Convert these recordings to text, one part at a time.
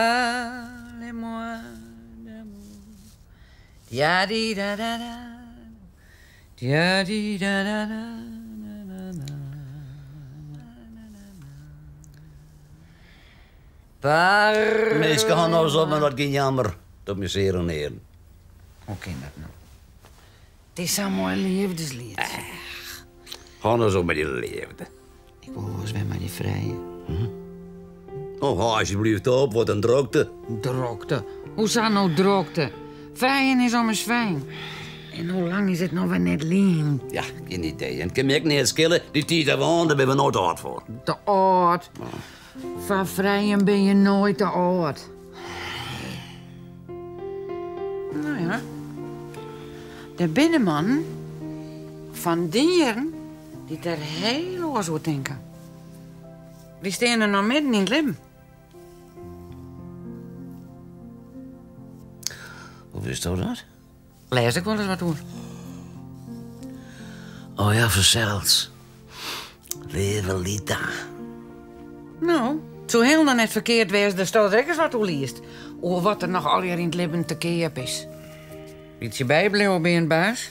Parlez-moi d'amour. Dia-di-da-da-da. Dia-di-da-da-da. Par. Minsken, hou no ris op mei dat gejammer. Docht my sear oan 'e earen. Hoe kin dat no? It is sa'n moai leafdesliet. Hou no ris op mei dy leafde. Ik wol wolris wer mei dy frije. Oh, hou asjebleaft op, wat in drokte. Drokte? Hoesa no drokte? Frijen is ommers fijn. En hoe lang is it no wer net lyn? Ja, gjin idee. En it kin my ek neat skille. Dy tiid hawwe we hân, dêr binne we no te âld foar. Te âld? Foar frijen binne je noait te âld. No ja, der binne mannen fan dyn jierren dy't der heel oars oer tinke. Dy steane noch midden yn it libben. Hoe witsto dat? Lês ik wolris wat oer. Oh ja, fansels. Leave Lita. No, it soe hielendal net ferkeard wêze datsto der ek ris wat oer liest. Oer wat der noch allegear yn it libben te keap is. Bytsje bybliuwe, Bearnd baas.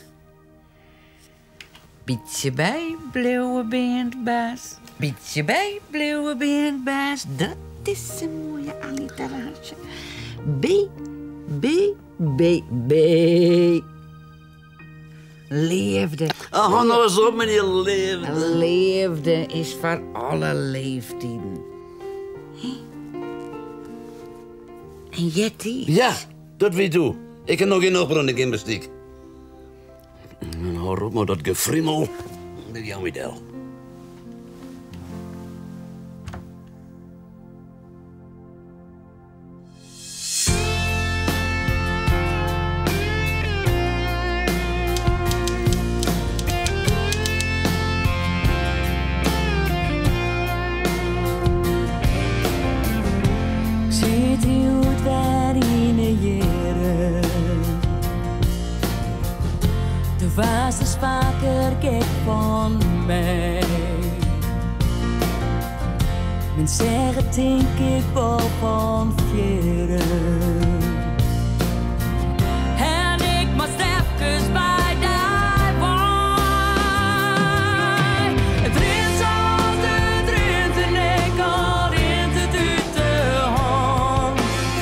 Bytsje bybliuwe, Bearnd baas. Bytsje bybliuwe, Bearnd baas. Dat is in moaie alliteraasje. B, B, B, B. Leafde. Oh, hou no ris op mei dy leafde. Leafde is foar alle leeftiden. En eartiids? Ja, dat wie doe. Ik ha no gjin nocht mear oan de gymnastyk. En hâld op mei dat gefrimel. Dit jou my del. Ik sit hjoed wer yn 'e jierren. Do waardst ris faker gek fan my. Men segge tink ik wol fan fierren. En ik moast efkes by dy wei. It rint sa't it rint en ek al rint it út de hân.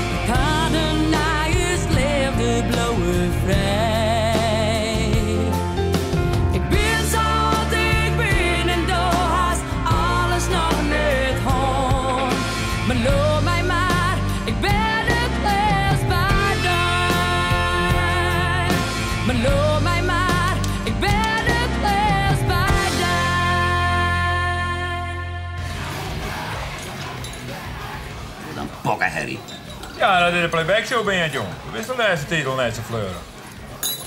De paden nei ús leafde bliuwe frij. Ik bin sa't ik bin en do hast alles noch net hân. Mar leau my mar, ik bin it lêst by dy. Mar leau my mar, ik bin it lêst by dy. Wat in pokkeherrie. Ja, dat is de playback show band, jong. Do bist de lêste tiid al net sa fleurich.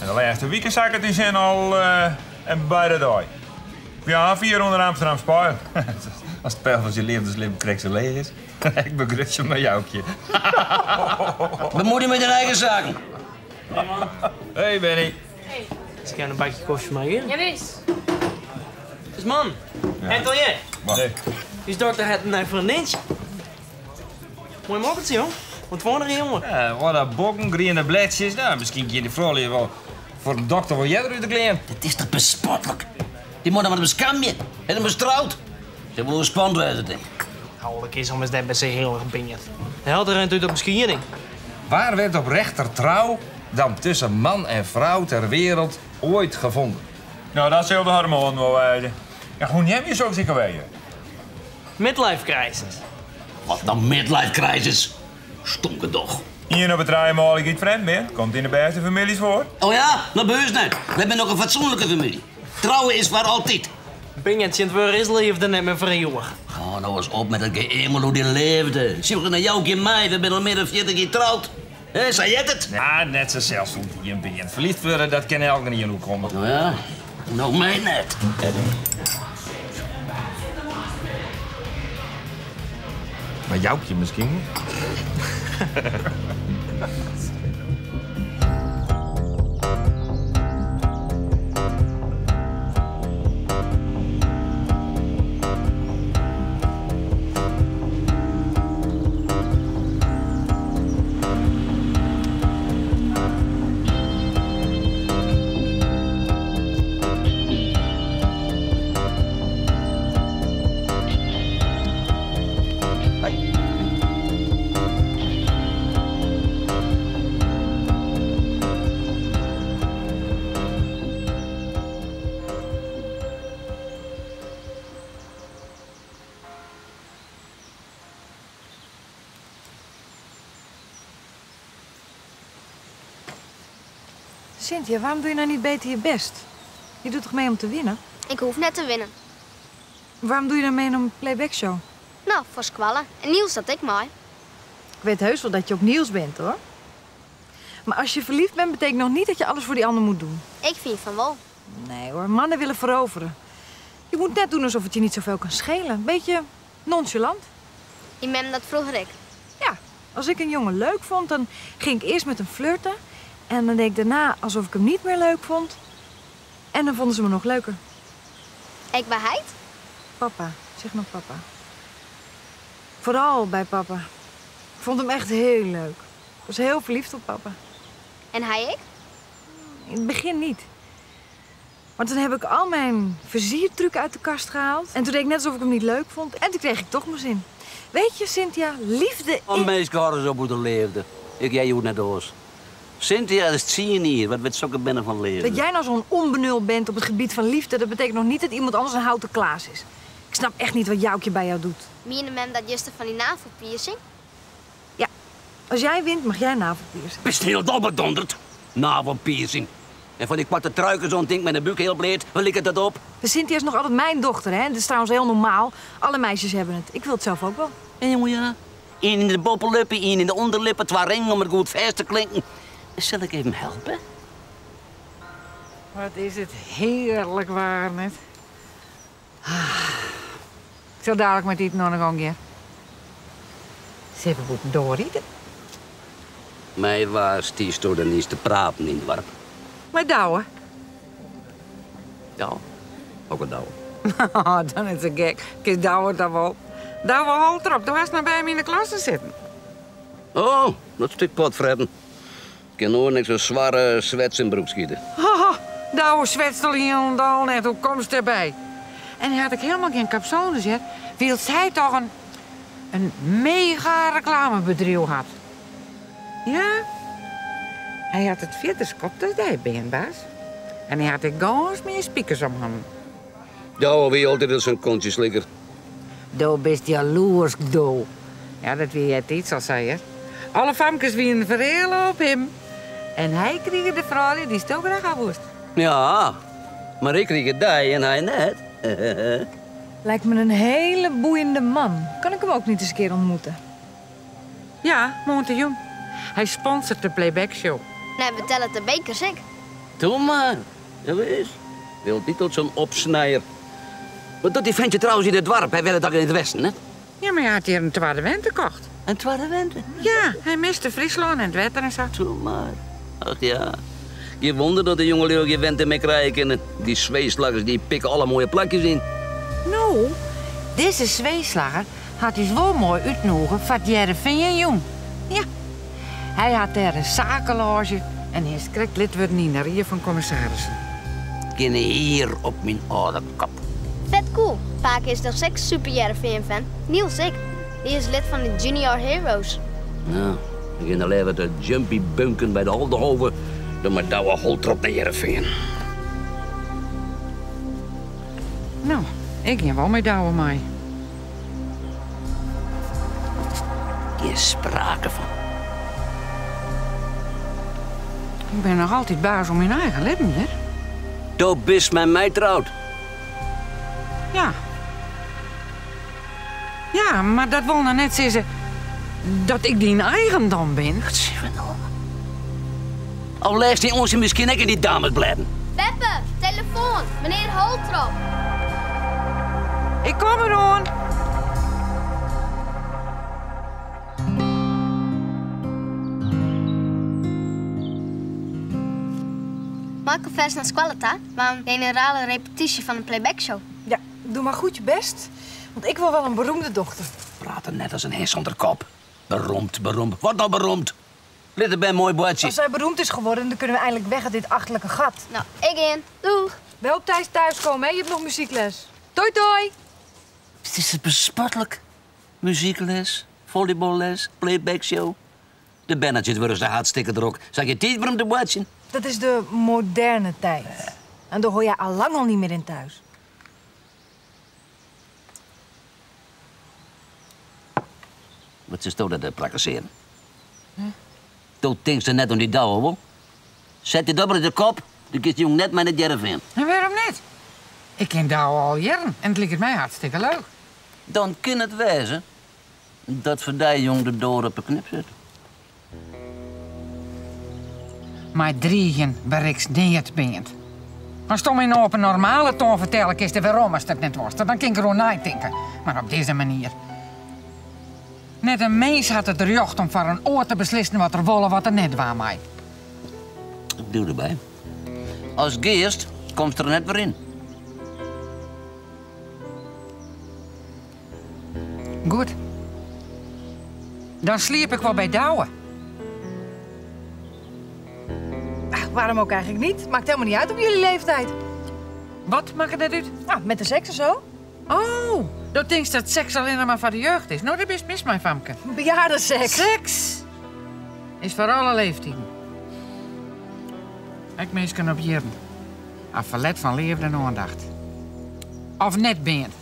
En de lêste wike sakket dyn sin al en by de dei. Ja, fier ûnder Amsterdams peil. As it peil fan syn leafdeslibben krekt sa leech is, ik begrutsje him mei Joukje. Bemuoi dy mei dyn eigen saken. Hey Benny. Hey. Sil ik even in bakje kofje foar my gean? Jawis. Dus man, het al heard? Nee. Us dokter hat in nij freondintsje. Moai mokkeltsje, jong. Wat foarige jonge. Ja, wat bokken, griene bledsjes. Nou, miskien gean dy froulju wol foar in dokter wol earder út de klean. Dat is toch bespotlik? Dy moat him wat beskamje. Hat him troud. Sil wol oerspand wêze, tink ik. Houlik is ommers net per se hillich, Bearnd. De helte rint út op in skieding. Waar werd oprechter trouw dan tussen man en vrouw ter wereld ooit gevonden? Nou, dat sil de hormoanen wol wêze. Ja, hoe neame je soks ek alwer? Midlife crisis. Wat dan midlife crisis? Stonkedoch. Ien op 'e trije manlju giet frjemd, Bearnd. Komt yn de bêste famyljes foar. Oh ja? Mar by ús net. Wy binne noch in fatsoenlike famylje. Trouwe is foar altyd. Bearnd, tsjintwurdich is leafde net mear foar ieuwich. Hâld no ris op mei dat geëamel oer dy leafde. Sjoch nei Joukje en my, we binne al mear dan 40 jier troud. Hè, sa heart it. Ja, net sa selsfoldien, Bearnd. Ferliefd wurde, dat kin elkenien oerkomme. No ja, no my net. Mar Joukje miskien? Cynthia, waarom doe je nou niet beter je best? Je doet toch mee om te winnen? Ik hoef net te winnen. Waarom doe je dan mee aan een playback show? Nou, voor squallen. En Niels dat ik mooi. Ik weet heus wel dat je op Niels bent, hoor. Maar als je verliefd bent, betekent nog niet dat je alles voor die ander moet doen. Ik vind van wel. Nee hoor, mannen willen veroveren. Je moet net doen alsof het je niet zoveel kan schelen. Een beetje nonchalant. Die mem dat vroeger ik. Ja, als ik een jongen leuk vond, dan ging ik eerst met hem flirten. En dan deed ik daarna alsof ik hem niet meer leuk vond. En dan vonden ze me nog leuker. Ik bij Heid? Papa, zeg maar papa. Vooral bij papa. Ik vond hem echt heel leuk. Ik was heel verliefd op papa. En hij ik? In het begin niet. Maar toen heb ik al mijn versiertrucken uit de kast gehaald. En toen deed ik net alsof ik hem niet leuk vond. En toen kreeg ik toch mijn zin. Weet je, Cynthia, liefde Om mensen zo moeten leefde. Ik jij hoe net oors. Cynthia is het zien hier, wat we sokken binnen van leven. Dat jij nou zo'n onbenul bent op het gebied van liefde, dat betekent nog niet dat iemand anders een houten klaas is. Ik snap echt niet wat Joukje bij jou doet. Mien mem dat juiste van die navelpiercing? Ja, als jij wint, mag jij een navelpiercing. Bist heel dol bedonderd. Navelpiercing. En van die kwarte truiken zo'n ding met een buik heel breed, waar ligt dat op? De Cynthia is nog altijd mijn dochter, hè? Dat is trouwens heel normaal. Alle meisjes hebben het. Ik wil het zelf ook wel. En jongen, ja. Eén in de bovenlippen, één in de onderlippen, twee ringen om het goed vast te klinken. Zal ik even helpen? Wat is het heerlijk waar net. Ik zal dadelijk met dit nog een gang gaan. Ze hebben boeken doorrijden. Mij was die stoor dan niet te praten in het dorp. Maar Douwe? Ja, ook een Douwe. Dan is het gek. Kijk, Douwe dat wel. Douwe holt erop. Du was nog bij hem in de klas te zitten. Oh, dat stuk potfretten. Ik kan nooit niks zo'n zware zwets in broek schieten. Oh, Douwe zwetst al helemaal net. Hoe komt ze erbij? En had ik helemaal geen capsones, hè. Wil zij toch een mega reclamebedrijf had. Ja? Hij had het veertigskop dat hij ben, baas. En hij had de gans meer spiekers om hem. Ja, wie altijd als een kontjeslikker. Do bist jaloers, do. Ja, dat wie het iets al zei, hè. Alle famkes wien verhelen op hem. En hij kreeg de vrouw die stil graag aan woest. Ja, maar ik kreeg het die en hij net. Lijkt me een hele boeiende man. Kan ik hem ook niet eens een keer ontmoeten? Ja, Montejoen. Hij sponsort de playback show. Nee, we tellen de bekers, ik. Doe maar. Ja, wees. Wil niet tot zo'n opsnijer. Wat doet die ventje trouwens in het dorp? Hij wil het ook in het westen, hè? Ja, maar hij had hier een tweede wente gekocht. Een tweede wente? Ja, hij miste Friesland en het wetter en zo. Doe maar. Ach ja. Je wonder dat de jongelui geen wente mee krijgen kunnen. Die zweeslaggers die pikken alle mooie plakjes in. Nou, deze zweeslagger had dus wel mooi uitnogen van het Heerenveen, jong. Ja. Hij had daar een zakenloge en hij is correct lid worden in de Rie van Commissarissen. Geen hier op mijn oude kop. Vet cool. Vaak is toch seks super Heerenveen fan. Niels ik. Die is lid van de Junior Heroes. Nou, ik ging alleen wat de jumpy bunken bij de Holdehoven. Dan maar douwe holtrop naar Heerenveen. Nou, ik ging wel mee douwen, mij. Geen sprake van. Ik ben nog altijd baas om mijn eigen leven, hè? Do bist met mij trouwd. Ja. Ja, maar dat wil nou net zeggen dat ik die eigendom ben. Al leest die onze misschien ook in die dames blijven. Beppe, telefoon, meneer Holtrop. Ik kom eraan. Marco vers naar Squalata, maar een generale repetitie van een playback show. Ja, doe maar goed je best, want ik wil wel een beroemde dochter. Praten net als een hens zonder kop. Beroemd, beroemd. Wat nou beroemd? Let er bij een mooi bootje. Als zij beroemd is geworden, dan kunnen we eindelijk weg uit dit achterlijke gat. Nou, ik in. Doeg. Wel op tijd thuiskomen, hè? Je hebt nog muziekles. Toi, toi. Het is bespottelijk. Muziekles, volleyballes, playback show. De bannetjes worden ze hartstikke druk. Zag je tijd voor om te watchen? Dat is de moderne tijd. En daar hoor jij al lang al niet meer in thuis. Wat is dat te praktiseren? Toen tinkt ze net om die douwe, hoor. Set dy dat mar út de kop, do giest jûn net mei nei It Hearrenfean. En wêrom net? Ik ken Douwe al jierren en it liket my hartstikke leuk. Dan kin it wêze dat foar dy jûn de doar op 'e knip sit. Mei driigjen berikst neat, Beant. Asto my no op in normale toan fertelle kinst wêrom ast it net wolst, dan kin ik deroer neitinke. Mar op dizze manier. Net in mins hat it rjocht om foar in oar te beslissen wat er wol of wat er net dwaan mei. Ik bliuw derby. Ast giest, komst der net wer yn. Goed. Dan sliep ik wol by Douwe. Waarom ook eigenlijk niet? Maakt helemaal niet uit op jullie leeftijd. Wat makket net út? Nou, met de seks en zo. Oh, do tinkst dat seks allinnich mar foar de jeugd is. No, dêr bist mis mei, famke. Bejaardenseks. Seks is foar alle leeftiden. Ek minsken op jierren ha ferlet fan leafde en oandacht. Of net, Beant?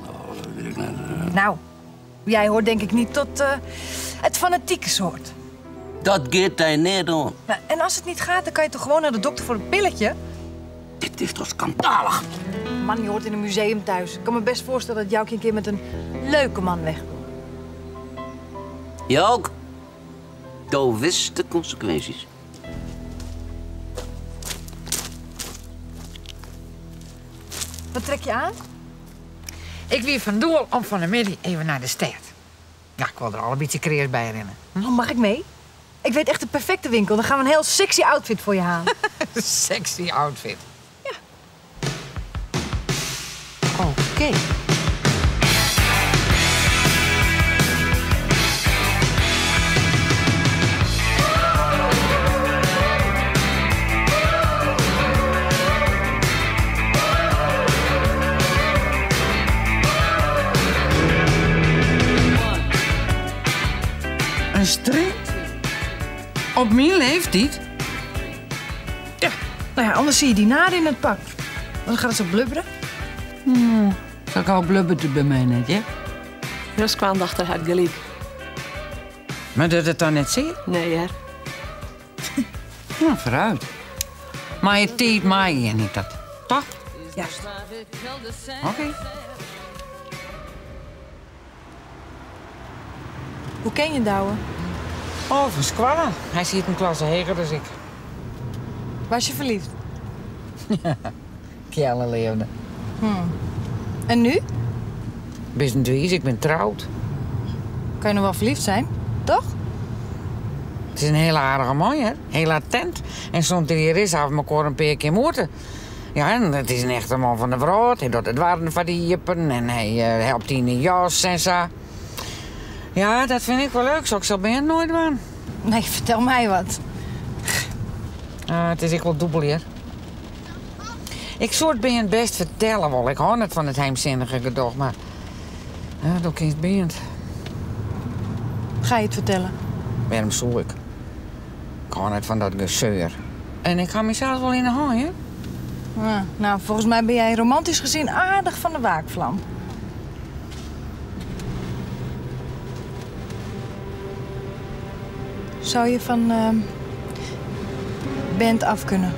Oh, dat wit ik net. Nou, jij hoort denk ik niet tot eh, het fanatieke soort. Dat giet dy neat oan. Nou, en als het niet gaat, dan kan je toch gewoon naar de dokter voor een pilletje? Dit is toch skandalich? Man, je hoort in een museum thuis. Ik kan me best voorstellen dat Joukje een keer met een leuke man weg wil. Jouk, do witst de konsekwinsjes. Wat trek je aan? Ik wie fan doel om fan 'e middei even nei de stêd. Ja, ik wol der al in bytsje kreas by rinne. Oh, mag ik mee? Ik weet echt de perfecte winkel. Dan gaan we een heel sexy outfit voor je halen. Sexy outfit? Ja. Oké. Een string? Op myn leeftiid? Ja, nou ja, anders zie je die naden in het pak. Dan gaat het zo blubberen. Sa gau blubbert it by my net, hear. Jo skoandochter hat gelyk. Mar docht it dan net sear? Nee, hear. Nou, foarút. Mei de tiid meigean hjit dat, toch? Juist. Oké. Hoe ken je Douwe? Oh, fan skoalle. Hy siet in klasse heger as ik. Was je verliefd? Kjelle leafde. En nu? Bist net wiis, ik bin troud. Kan je nog wel verliefd zijn, toch? It is in hiele aardige man, hear. Hiel attent. En sûnt er hjir is, hawwe we mekoar in pear kear moete. Ja, en it is in echte man fan de wrâld. Hy docht de doarren foar dy iepen en hy helpt yn de jas en sa. Ja, dat fyn ik wol leuk. Soks sil Beant noait dwaan. Nee, fertel my wat. Ah, it is ek wol dûbel, hear. Ik soe it Beant bêst fertelle wolle. Ik hâld net fan it heimsinnige gedoch, mar do kinst Beant. Ga je het vertellen? Wêrom soe ik? Ik hâld net fan dat geseur. En ik ha mysels wol yn 'e hân, hear. Ja, nou, volgens mij ben jij romantisch gezien aardig van de waakvlam. Zou je van Bent af kunnen?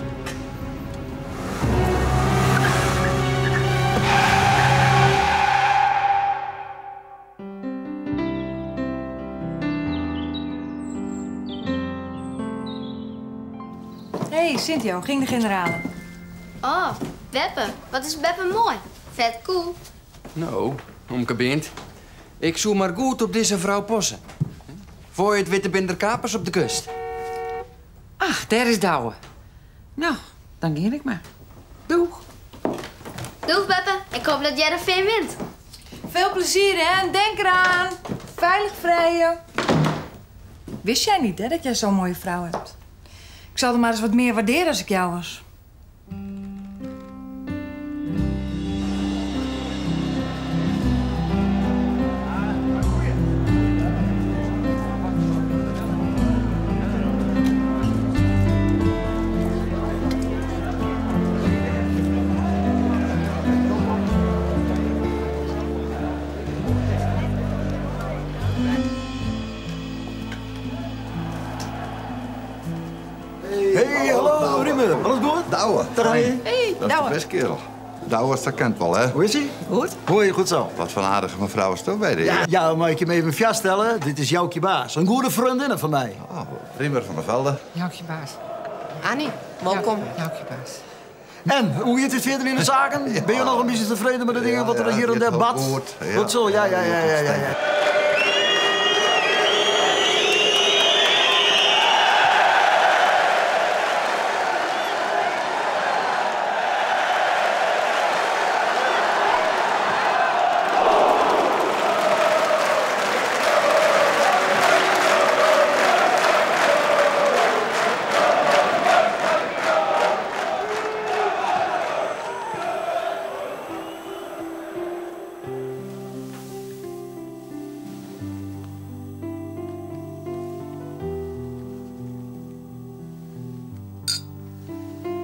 Hey, Cynthia, hoe ging de generale? Oh, Beppe. Wat is Beppe moai. Fet cool. No, omke Beant. Ik soe mar goed op dizze frou passe. Foar je it witte binne der kapers op de kust. Ach, dêr is Douwe. No, dan gean ik mar. Doeg. Doeg, Beppe. Ik hoop dat Hearrenfean wint. Veel plezier, hè? En denk eraan. Veilig vrijen. Wist jij niet, hè, dat jij zo'n mooie vrouw hebt? Ik zal er maar eens wat meer waarderen als ik jou was. Hey, hallo, Riemer. Alles goed? Douwe. Dag, Hey. Hey, Dat is de Douwe. beste kerel. Douwe, dat kent wel, hè? Hoe is hij? Goed. Hoi, goed zo. Wat voor een aardige mevrouw is toch bij de Ja, ja, mag ik je hem even vaststellen? Dit is Joukje Baas, een goede vriendin van mij. Oh, Riemer van der Velde. Joukje Baas. Annie, welkom. Joukje Baas. En, hoe gaat het verder in de zaken? Ben je nog een beetje tevreden met de dingen wat er ja, hier en dit daar heel bad? goed, ja. Goed zo, ja.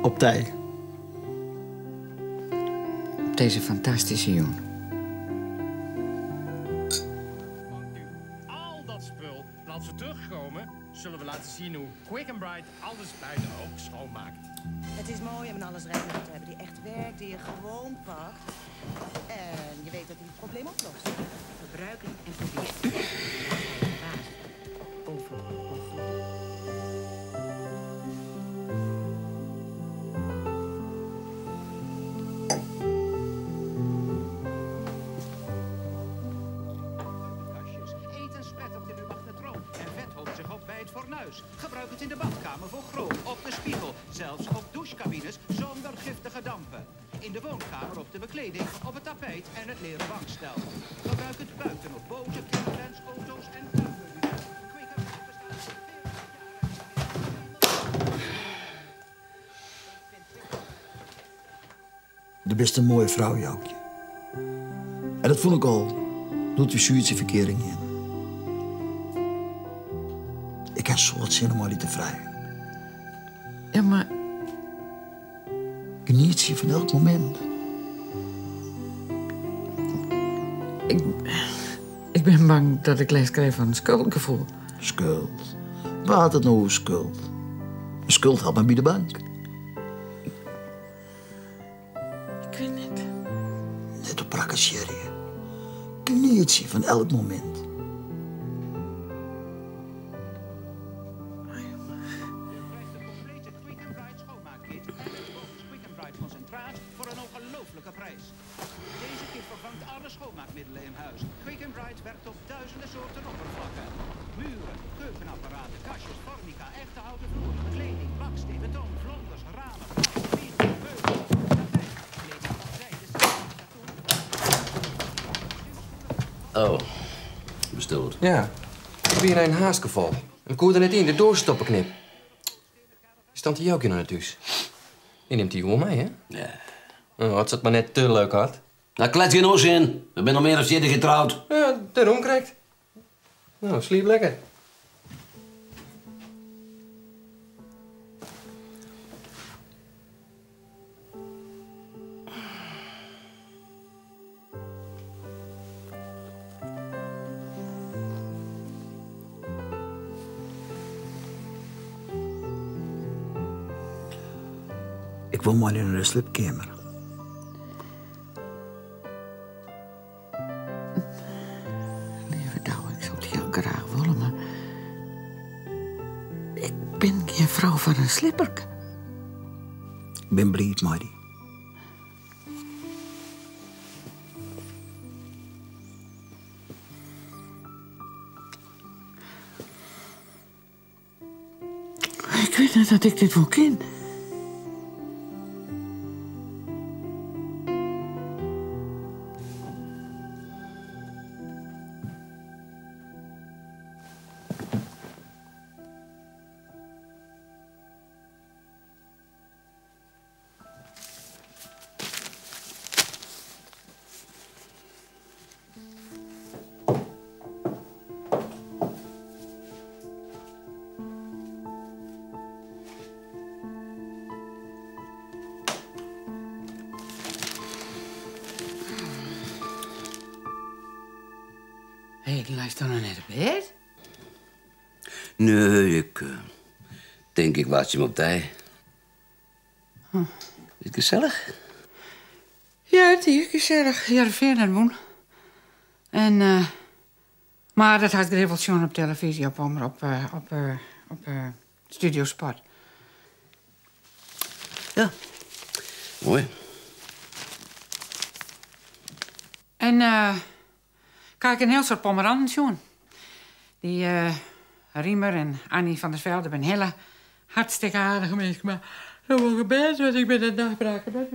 Op tijd. Op deze fantastische jongen. Al dat spul, en als we terugkomen, zullen we laten zien hoe Quick and Bright alles buiten ook schoonmaakt. Het is mooi om een allesreiniger te hebben die echt werkt, die je gewoon pakt. En je weet dat hij het probleem oplost. Gebruiken en proberen. Over. Eten spettert in uw magnetron en vet hoopt zich op bij het fornuis. Gebruik het in de badkamer voor chroom, op de spiegel, zelfs op douchecabines zonder giftige dampen. In de woonkamer op de bekleding, op het tapijt en het leren bankstel. Gebruik het buiten op boten, caravans, auto's en tuinmeubilair. De best een mooie vrouw, Joukje. En dat voel ik al. Doet u zoiets in verkering in. Ik heb soort zin om haar te vrijen. Ja, maar Geniet je van elk moment. ik ben bang dat ik les krijg van een schuldgevoel. Schuld. Waar had het nou over schuld? Een schuld had maar bij de bank. Ik weet niet. Net op prakkeserie. Geniet je van elk moment. Concentraat voor een ongelofelijke prijs. Deze kit vervangt alle schoonmaakmiddelen in huis. Quick and Bright werkt op duizenden soorten oppervlakken. Muren, keukenapparaten, kastjes, formica, echte houten vloeren, kleding, baksteen, beton, vlonders, ramen, spiegel, meubels, tapijt, kleding van zijde, Oh, bestoord. Ja, ik ben hier een haastgeval. En ik hoorde net in de doorstoppen knip. Is tante Joukje nog naar thuis? Die neemt die jongen mee, hè? Ja. Oh, had ze het maar net te leuk had. Nou, klets geen onzin. We zijn nog meer dan 40 getrouwd. Ja, daarom krijgt. Nou, sliep lekker. Ik woon maar in een slipkamer. Lieve Douwe, ik zou het heel graag willen, maar... Ik ben geen vrouw van een slipper. Ik ben blij, Marty. Ik weet niet dat ik dit wel ken. Hé, hey, luister nou naar de bed. Nee, ik denk ik was hem op tijd. Is it gesellich? Ja, it is gesellich. Hearrenfean hat wûn. En, eh, mar dat hast grif wol sjoen op telefyzje, op Omrop, eh, op, eh, op eh, Studio Sport. Ja, moai. En eh, ik ha ek in hiel soad pommeranten sjoen. Dy eh, Riemer en Annie van der Velde binne hiele hartstikke aardige minsken, mar no wol ik op bêd, want ik bin net nachtbraken bêd.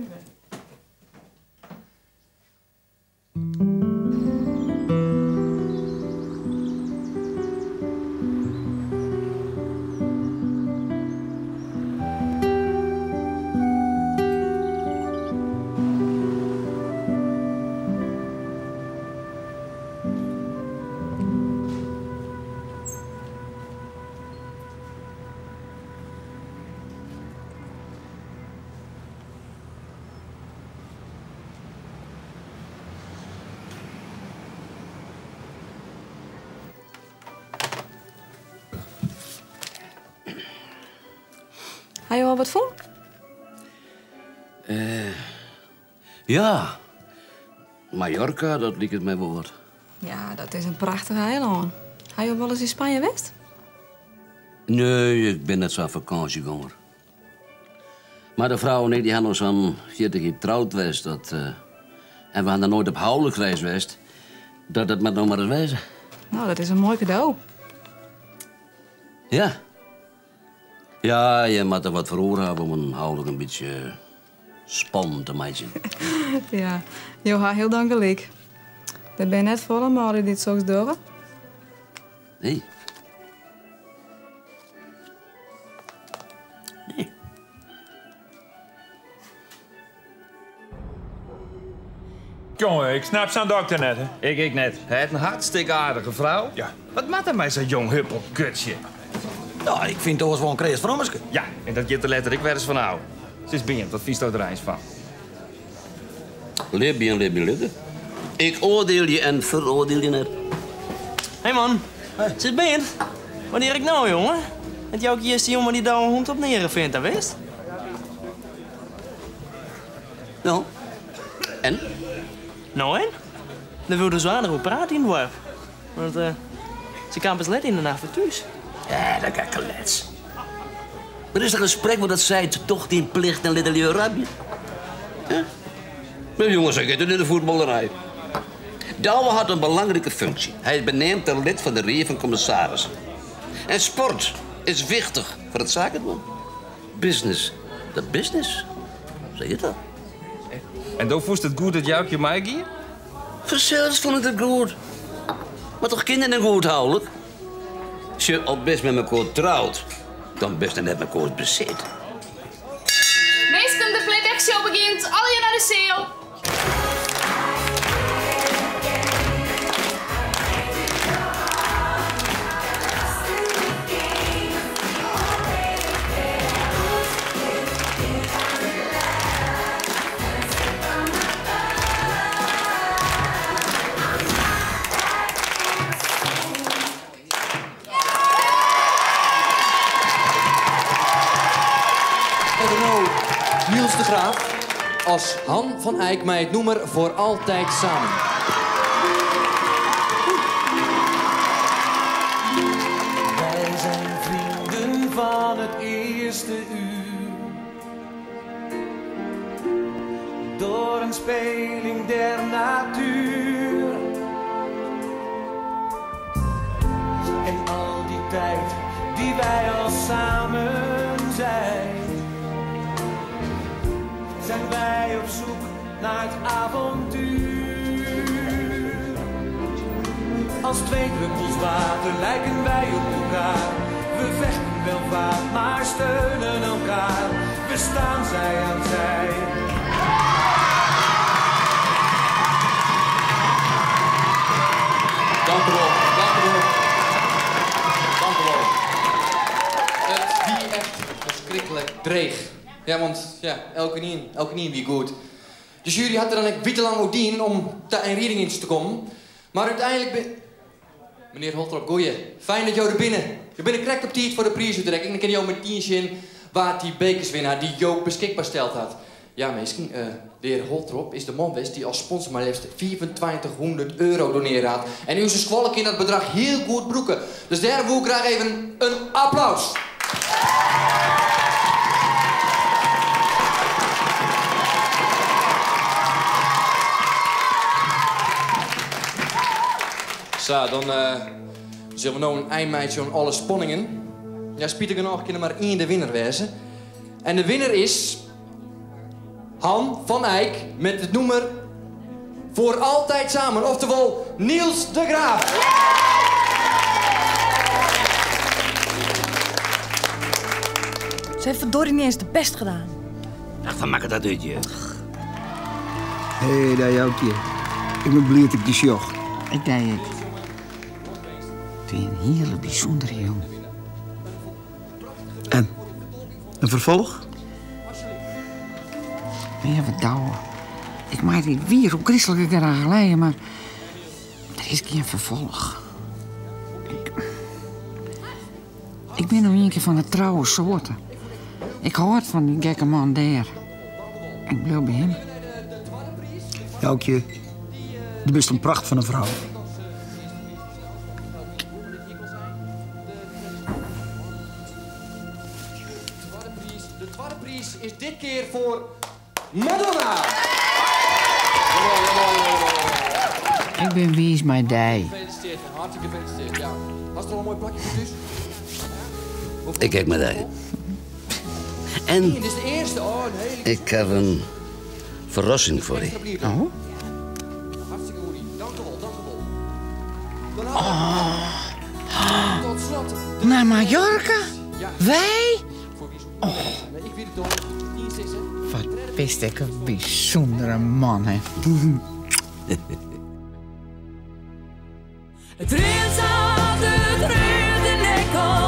Ha jo al wat fûn? Eh, ja. Mallorca, dat liket my wol wat. Ja, dat is in prachtich eilân. Ha jo wolris yn Spanje west? Nee, ik bin net sa'n fakânsjegonger. Mar de frou en ik dy ha no sa'n 40 jier troud west. Dat, eh, en we ha noch noait op houliksreis west. Dat dat moat no mar ris wêze. No, dat is in moai kado. Ja. Ja, je moatte wat foar oer hawwe om in houlik in bytsje spannend te meitsjen. Ja, jo ha hielendal gelyk. Der binne net folle manlju dy't soks dogge. Nee. Nee. Jonge, ik snap sa'n dokter net, hè. Ik ek net. Hy hat in hartstikke aardige frou. Ja. Wat moat er mei sa'n jong huppelkutsje? No, ik fyn it oars wol in kreas frommeske. Ja, en dat giet der letter ek wer ris fan ôf. Sis Bearn, wat fynsto der eins fan? Libje en libje litte. Ik oardielje en feroardielje net. Hey man, sis Bearn. Wat hear ik no, jonge? Dat Joukje is de jonge dy't Douwe Hond op Hearrenfean ta wist? No, en? No en? Der wurdt dus aardich oer praat yn it doarp. Want eh, se kaam pas let yn de nacht wer thús. Ja, dat geklets. Der is toch in sprekwurd dat seit, doch dyn plicht en lit de lju rabje? Huh? No jonges, sa giet it yn de fuotballerij. Douwe hat in belangrike funksje. Hy is beneamd ta lid fan de Rie fan Kommissarissen. En sport is wichtich foar it sakedwaan. Business, dat business. Sa hjit dat. En do fûnst it goed dat Joukje meigie? Fansels fûn ik it goed. Mar toch kin net in goed houlik? Sjoch, al bist mei mekoar troud, dan bist net mekoars besit. Minsken, de playbackshow begjint. Allegear nei de seal. En no Niels de Graaf as Han van Eijk mei it nûmer Voor Altijd Samen. Wij zijn vrienden van het eerste uur. Door een speling der natuur. En al die tijd die wij al samen zijn, zijn wij op zoek naar het avontuur. Als twee druppels water lijken wij op elkaar. We vechten wel vaak, maar steunen elkaar. We staan zij aan zij. Dank u wel, dank u wel. Dank u wel. It wie echt ferskriklik dreech. Ja, want ja, elkenien, elkenien wie goed. De sjuery hat der dan ek wikenlang oer dien om ta in rieding te kommen. Mar úteinlik bin... Menear Holtrop, goeie. Fijn dat jo der binne. Jo binne krekt op tiid foar de priisútrikking. Dan kinne jo metien sjen. Wa't dy bekers winne hat dy't Joop beskikber steld hat. Ja minsken, de hear Holtrop is de man west dy't as sponsor mar leafst 2500 euro donearre hat. En ús skoalle kin dat bedrach hiel goed brûke. Dus dêrom woe ik graach even in applaus. Sa, dan sille we no in ein meitsje oan alle spanningen. Ja, spitich genôch kin der mar ien de winner wêze. En de winner is Han van Eijk met it nûmer Voor altijd samen, oftewol Niels de Graaf. Ze heeft verdorie niet eens de best gedaan. Ach, wat makket dat út, je? Hé, daar Joukje. Ik ben bliid dat ik dy sjoch. Ik dy ek. It wie in hiele bysûndere jûn. En? In ferfolch? Leave Douwe, ik mei dy wier ôfgryslike graach lije, mar der is gjin ferfolch. Ik, ik bin no ien kear fan de trouwe soarte. Ik hâld fan dy gekke man dêr. Ik bliuw by him. Joukje, do bist in pracht fan in frou. De twadde priis is dit kear foar Madonna! Ik bin wiis mei dy. Gefeliciteerd, hartstikke gefeliciteerd. Ja. Hast al in moai plakje foar thús? Ik ek mei dy. En Dit is de earste. Oh, in hele ik haw in ferrassing foar dy. Oh? Hartstikke goed. Dank u wel, dank u wel. Oh. Tot slot. Nei Mallorca? Wy? Oh. Ik weet it al. 10 is, hè? Wat bist ek in bysûndere man, hè? It rint sa't it rint en ek al.